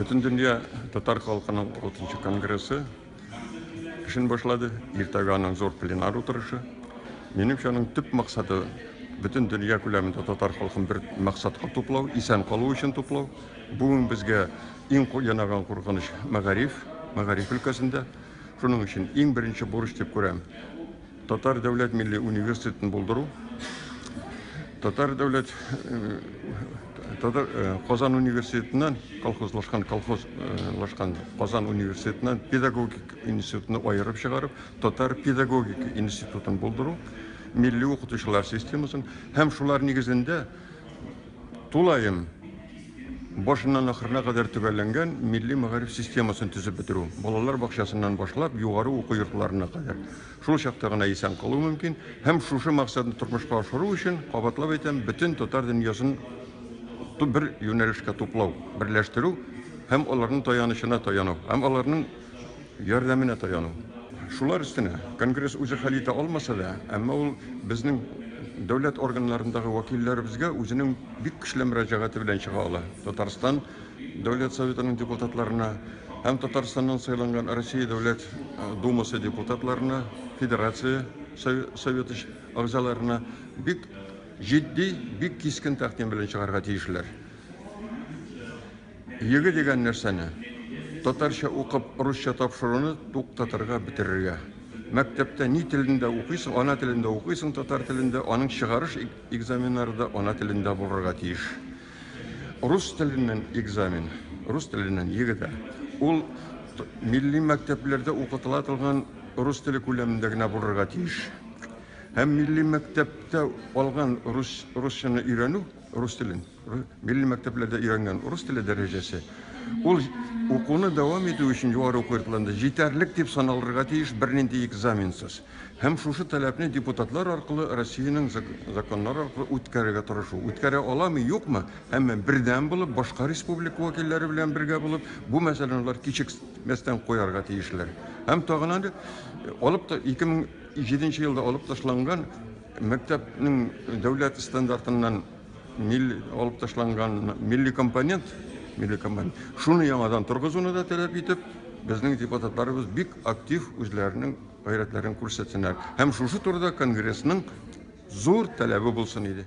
Бөтендөнья татар халкының 6 конгрессы эшен башлады. Иртәгә аның зур пленар утырышы. Минемчә, аның төп максаты бөтен дөнья күләмендә татар халкын бер максатка туплау, исән калу өчен туплау. Бүген безгә иң янаган куркыныч мәгариф, мәгариф өлкәсендә. Шуның өчен иң беренче бурыч дип күрәм. Татар дәүләт милли университетын булдыру, Татар дәүләт Татар Казан университетыннан колхозлашкан колхозлашкан Казан университетыннан педагогик институтны аерып чыгарып, Татар педагогик институтын булдыру, милли укытучылар системасын һәм шулар нигезендә тулаем башыннан ахырына кадәр төгәлләнгән милли мәгариф системасын төзеп бетерү, балалар бакчасыннан башлап югары уку йортларына кадәр. Шул чакта гына исән калу мөмкин һәм шушы максатны тормышка ашыру өчен, кабатлап әйтәм, бөтен татар дөньясын бер юнәлешкә туплау, берләштерү һәм аларның таянычына таяну, һәм аларның ярдәменә таяну. Шулар өстенә, Конгресс үзе хәл итә алмаса да, әмма ул безнең дәүләт органнарындагы вәкилләребезгә үзенең бик көчле мөрәҗәгате белән чыга ала. Татарстан Дәүләт Советының депутатларына һәм Татарстаннан сайланган Россия Дәүләт Думасы депутатларына, Федерация Советы әгъзаларына бик җитди, бик кискен тәкъдим белән чыгарга тиешләр. ЕГЭ дигән нәрсәне татарча укып, русча тапшыруны туктатырга, бетерергә. Мәктәптә ни телендә укыйсың, ана телендә укыйсың, татар телендә, аның чыгарыш экзаменнары да ана телендә булырга тиеш. Рус теленнән экзамен, рус теленнән ЕГЭ ул милли мәктәпләрдә укытыла торган рус теле күләмендә генә булырга тиеш. Һәм милли мәктәптә алган рус русчаны өйрәнү, рус телен, милли мәктәпләрдә өйрәнгән рус теле дәрәҗәсе, ул укуны дәвам итү өчен югары уку йортларында җитәрлек дип саналырга тиеш бернинди экзаменсыз. Һәм шушы таләпне депутатлар аркылы Россиянең законнары аркылы үткәрергә тырышу. Үткәрә аламы, юкмы, әмма бердәм булып, башка республика вәкилләре белән бергә булып, бу мәсьәләне алар кичекмәстән куярга тиешләр. Һәм тагын әле алып та 2007 елда алып ташланган мәктәпнең дәүләт стандартыннан милли алып ташланган милли компонент, милли компонент, шуны яңадан торгызуны да таләп итеп, безнең депутатларыбыз бик актив үзләренең гайрәтләрен күрсәтсеннәр. Һәм шушы турыда Конгрессның зур таләбе булсын иде.